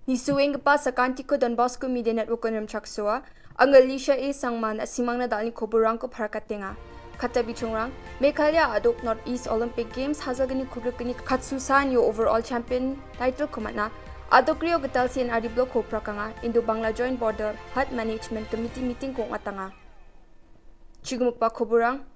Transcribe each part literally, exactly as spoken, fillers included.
Ni sueng kpa sa kanti ko Don Bosco Media Network ko nrem chak soa. Angel Lisha e sangman a simang na dalni ko burang ko pharakat tenga. Kata bichungrang, Meghalaya aduk North East Olympic Games hazal gani kubruk gani katsu san yo overall champion title ko matna. Aduk Rio getal C N R D block ko prakanga, Indo Bangla Joint Border Hut Management Committee meeting ko ngatanga. Chigumuk pa ko burang,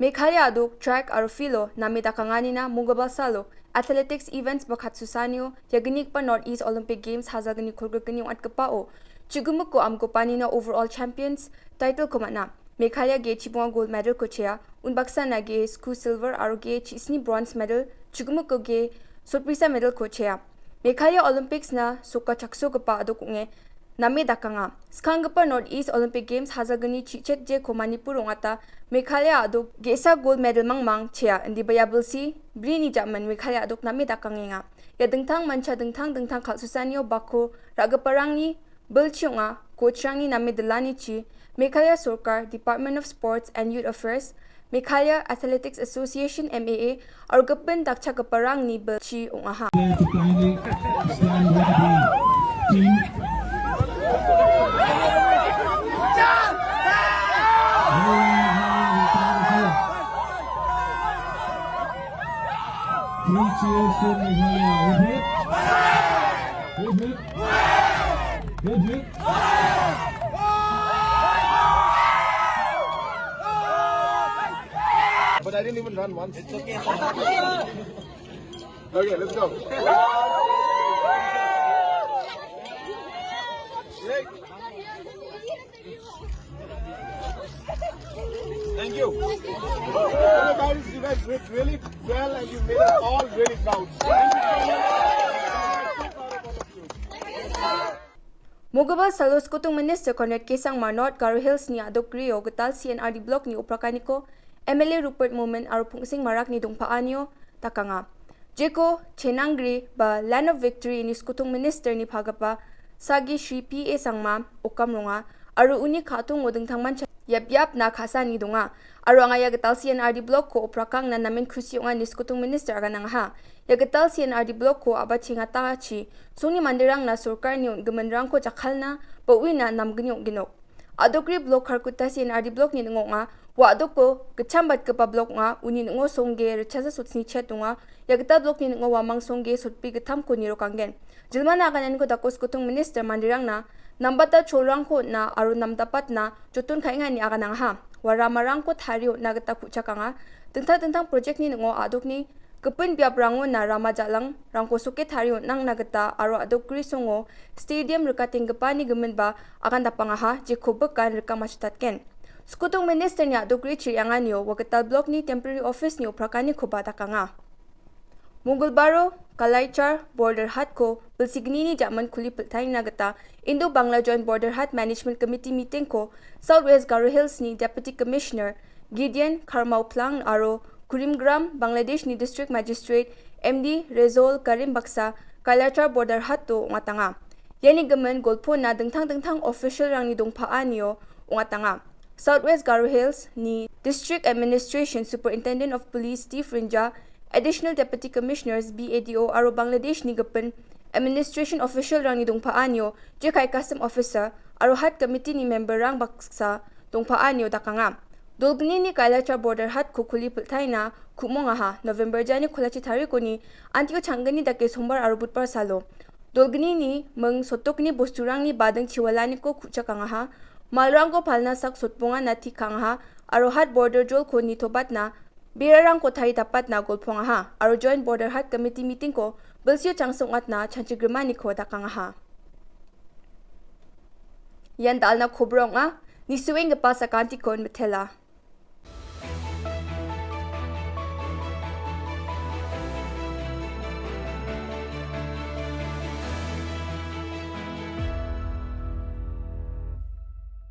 Meghalaya aduk track aro filo, name dakangani na Mungabal Salo, athletics events bakhat susanio, yaginik pa North East Olympic Games hazal gani kurgur gani wat kepao. Chigumuk ko am ko pani na overall champions title ko matna. Meghalaya ge chibunga gold medal ko chea, un baksa na ge sku silver aro ge chisni bronze medal, chigumuk ko ge sorpresa medal ko chea. Meghalaya Olympics na suka chakso kepa aduk unge, name dakanga. Skang kepa North East Olympic Games hazal gani chichet je ko Manipur ungata, Meghalaya aduk gesa gold medal mangmang chea, indi baya belsi, bri ni jaman Meghalaya aduk name dakangenga. Ya dengtang mancha dengtang dengtang kal susanio bako, raga parang ni, bel chiunga, ko chirang ni name delani chi, Meghalaya Sorkar, Department of Sports and Youth Affairs, Meghalaya Athletics Association, M A A, aro gepen dakcha keparang ni bel chi ungaha. There to kindly stand with the team. Three cheers for Meghalaya. Hip, hip. Hip, hip. Hip, hip. But I didn't even run once. It's okay. Okay, let's go. Thank you. Hello guys, you guys did really well and you made us all really proud. Thank you so much. Mungabal Salo Skutung Minister Conrad K Sangma, North Garo Hills ni aduk Rio getal C N R D block ni uprakaniko, M L A Rupert Momin aro Phungsing Marak ni dungpa anio takanga. Jeko Chenangri ba Land of Victory ni Skutung Minister ni phagapa Sagi Shri P A Sangma ukam runga, aro uni khatung o dengtang mancha yap yap na khasa ni dunga. Aro anga ya getal C N R D block ko uprakang na namen khusi unga ni Skutung Minister aga nangha. Ya getal C N R D block ko aba chinga ta chi, sungni mandirang na sorkar ni un gemenrang ko jakhalna, ba uina nam genyok genok. Aduk Ri block Kharkutta C N R D block ni ngo nga, wa aduk ko kechambat kepa block nga, uni ngo songge rechasa sutsni chet nga, ya getal block ni ngo wa mang songge sutpi getham ko niro kanggen. Jilmana aga nan ko dakos kutung minister mandirang na, nambata cholrang ko na, aru namdapat na, jotun khainga ni aga nangha. Wa ramarang ko thario na geta kuchakanga, tengtang tengtang project ni ngo aduk ni, kepun biap rango na rama jalang, rangko suke thario nang na geta, aro aduk Ri songo, stadium rekating gepa ni gemen ba, akan dapangaha, je ko bekan reka machutatken. Skutung minister ni aduk Ri chiri anganio, wa getal block ni temporary office ni uprakani ko ba dakanga. Mungul Baro, Kalaichar, Border Hat ko, bilsigni ni jaman kuli peltai na geta, Indo Bangla Joint Border Hat Management Committee meeting ko, South West Garo Hills ni Deputy Commissioner, Gideon Kharmau Plang aro, Kurimgram, Bangladesh ni District Magistrate, M D Rezol Karim Baksa, Kalaichar Border Hat to ungatanga. Yani gemen golpo na dengtang dengtang official rang ni dongpa anio ungatanga. South West Garo Hills ni District Administration Superintendent of Police Steve Rinja, Additional Deputy Commissioners, B A D O, aro Bangladesh ni gepen administration official rang ni dongpa anio, jekai custom officer, aro hat committee ni member rang baksa dongpa anio dakanga. Dolgni ni Kailachar Border Hat ko kuli peltai na, kumong aha, November jani kulachi tari ko ni, antio changgani dake sombar aro butpar salo. Dolgni ni meng sotok ni bosturang ni badeng chiwalani ko kuchakanga ha, malrang ko palna sak sotponga na tikanga ha, aro hat border jol ko ni tobat na, birarang ko thari tapat na golpong aha, aro Joint Border Hat Committee meeting ko, bilsio changsung at na, chanchi grimani ko dakanga ha. Yan dal na kobrong a, ni suing gepa sakanti kon metela.